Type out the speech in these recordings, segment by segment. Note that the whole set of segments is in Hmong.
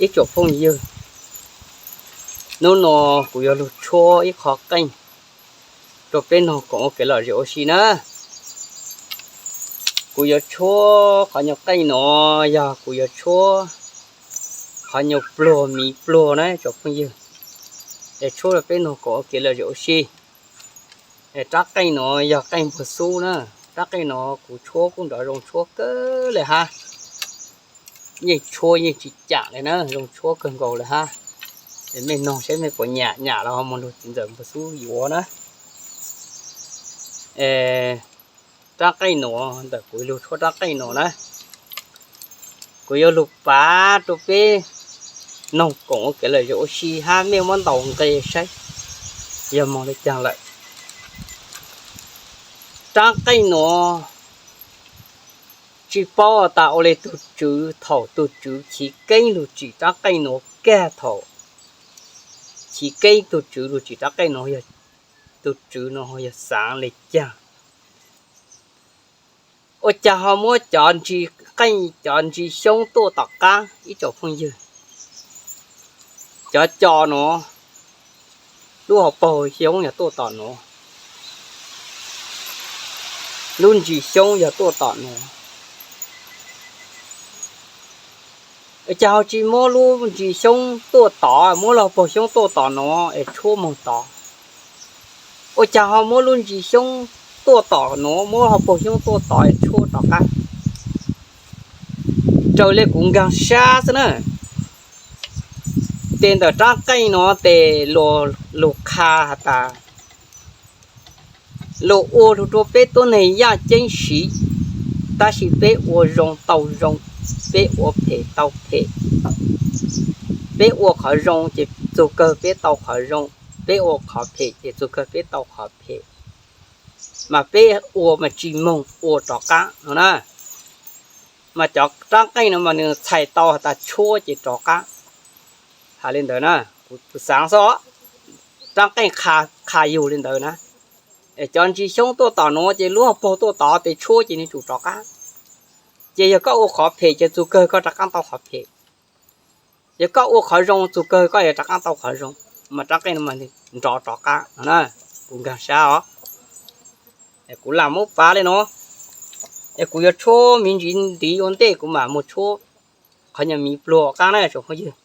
Ib tsoom phooj ywg, hnub no kuv yuav lug tshuab ib qho qeej rau peb noog koom ua kev lom zem ua si na. Kuv yuav tshuab qhov nyuag qeej no, yog kuv yuav tshuab qhov nyuag pluag miv pluag na tsoom phooj ywg, es tshuab rau peb noog koom ua kev lom zem ua si. Es rab qeej no yog qeej npawg Xub na. Rab qeej no kuv tshuab kuj nrov zoo tshuab kawg li hab. Yeej tshuab yeej tsis caam li na, zoo tshuab kawg nkaus li hab. Es mej noog saib mej puas nyam, nyam los ho moog lug txiv ntxawm npawg Xub yuav na. Rab qeej no, ntawm kuv lug tshuab rab qeej no na, kuv yuav lug pav rau peb noog koom ua kev lom zem ua si hab mej muab ntaus nqe saib yog moog le caag lawm. Rab qeej no tsis paub tas ua le tug tswv, thaum tug tswv chiv keeb lug tsim rab qeej no kag, thaum chiv keeb tug tswv lug tsim rab qeej no, tug tswv no yog xaav le caag. Ua caag ho muab cov ntsis qeej, cov ntsis xyoob tuaj tom qaab ib tsoom phooj ywg? Cov co no, lub hauv paug xyoob yog tuaj tom nuav, lub ntsis xyoob yog tuaj tom nuav. Ua caag ho tsis muab lub ntsis xyoob tuaj tod, muab lub hauv paug xyoob tuaj tom nuav es tshuab moog tod? Ua caag ho muab lub ntsis xyoob tuaj tom nuav, muab hauv paug xyoob tuaj tod es tshuab rov qaab? Raws le kuv nkaag sab xwb na, tes ntawm rab qeej no tes luas, luas qha has tas, luas ua lug rua peb tuab neeg yaaj ceeb siv, tab sis peb ua zoo tau zoo, peb ua phem tau phem. Peb ua qhov zoo ces txug kawg peb tau qhov zoo, peb ua qhov phem ces txug kawg peb tau qhov phem. Mas peb ua mas tsis moog ua rov qaab no na. Mas cov rab qeej no mas nws txhais tau has tas tshuab ces rov qaab. Has le ntawd na, kuv xaav xwb, rab qeej qha yug le ntawd na. Es cov ntsis xyoob tuaj tom nuav ces lub hauv paug tuaj tod tes tshuab ces nws tsum rov qaab. Ces yog koj ua qhov phem ces txug kawg koj rov qaab tau qhov phem. Yog koj ua qhov zoo txug kawg koj yuav rov qaab tau qhov zoo. Mas rab qeej no mas nrov rov qaab no na, kuv nkaag sab os. Kuv lam muab pav le no, es kuv yuav tshuab miv ntsis ntiv ua ntej kuv mam mus tshuab qhov nyuag miv pluag qaab na tsoom phooj ywg.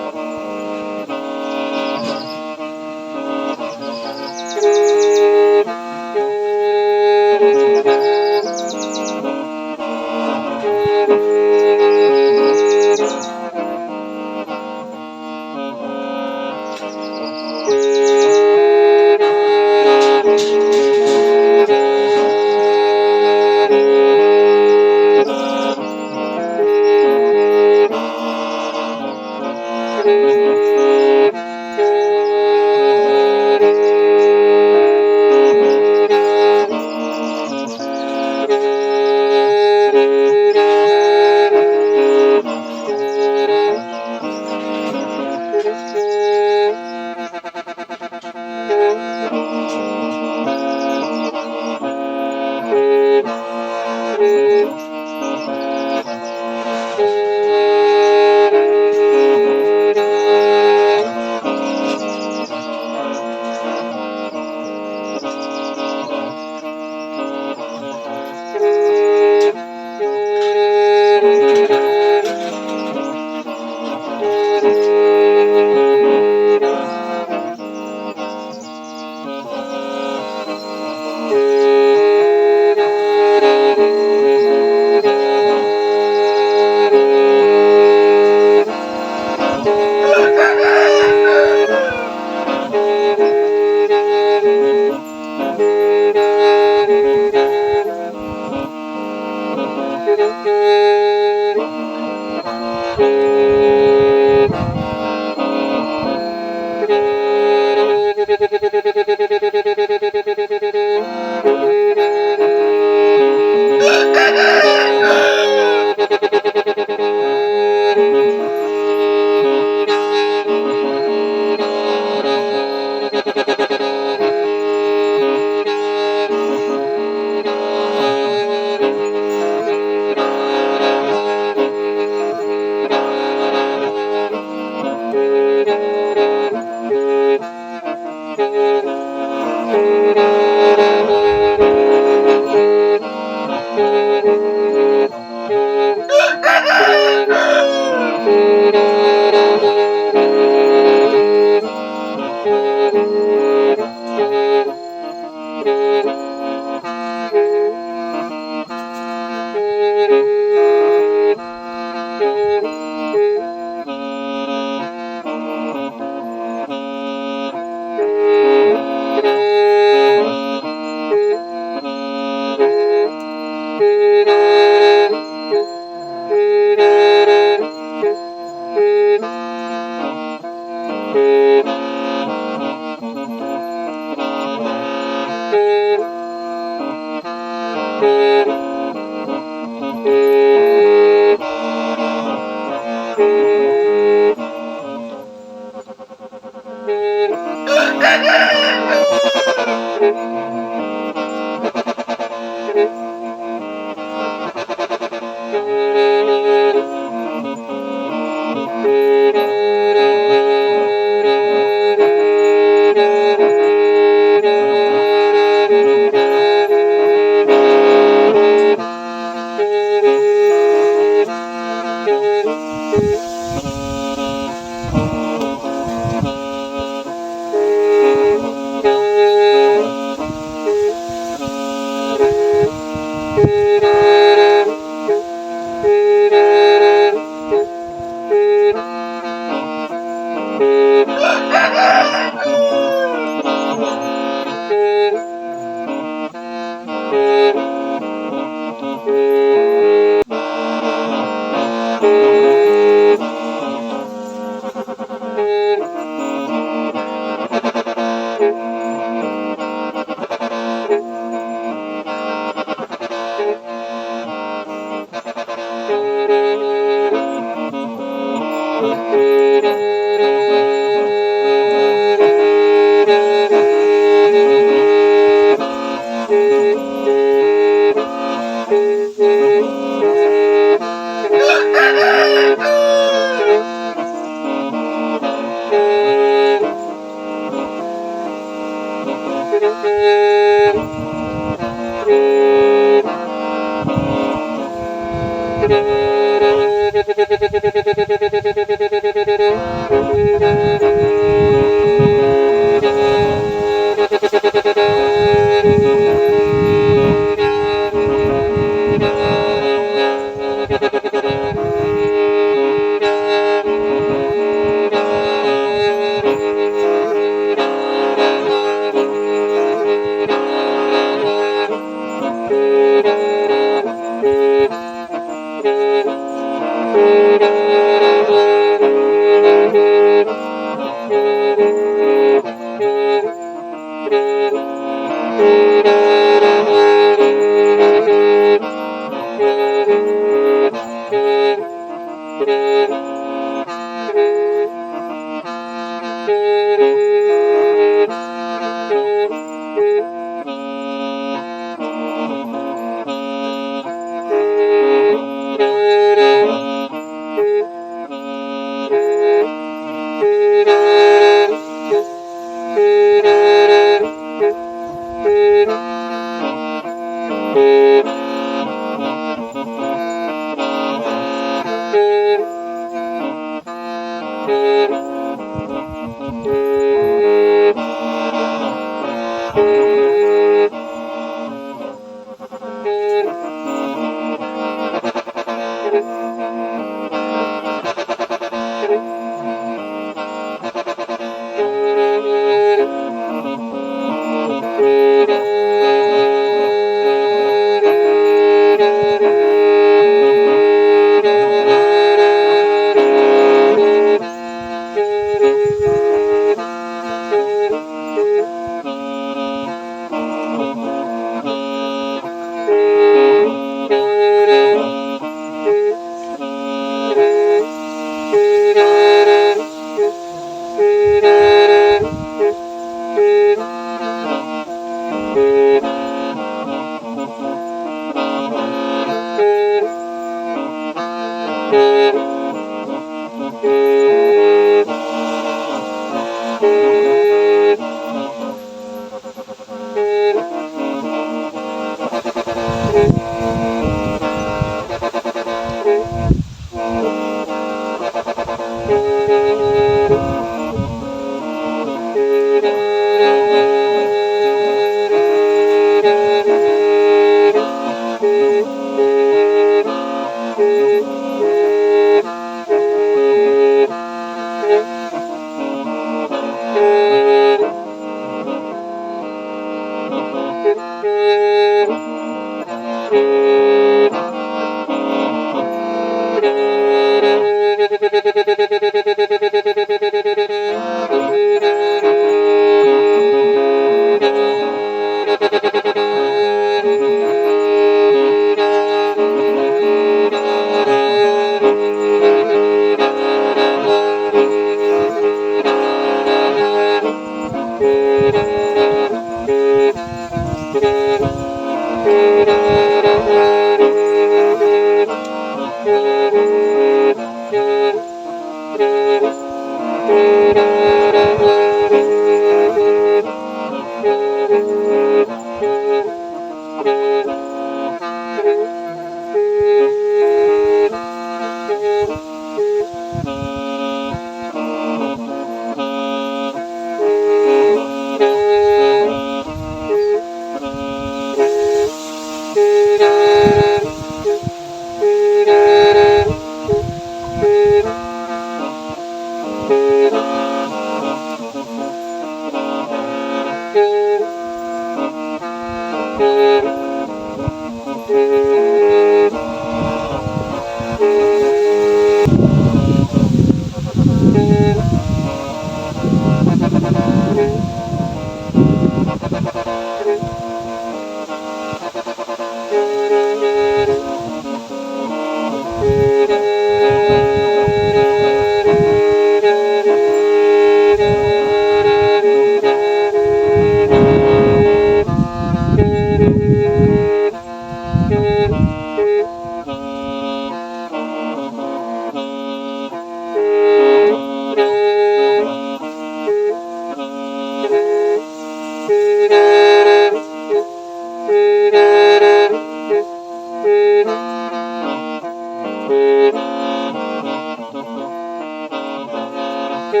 Ib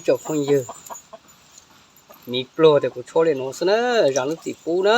tsoom phooj ywg, miv pluag tias kuv tshuab li no xwb na, zam lub txim pub na.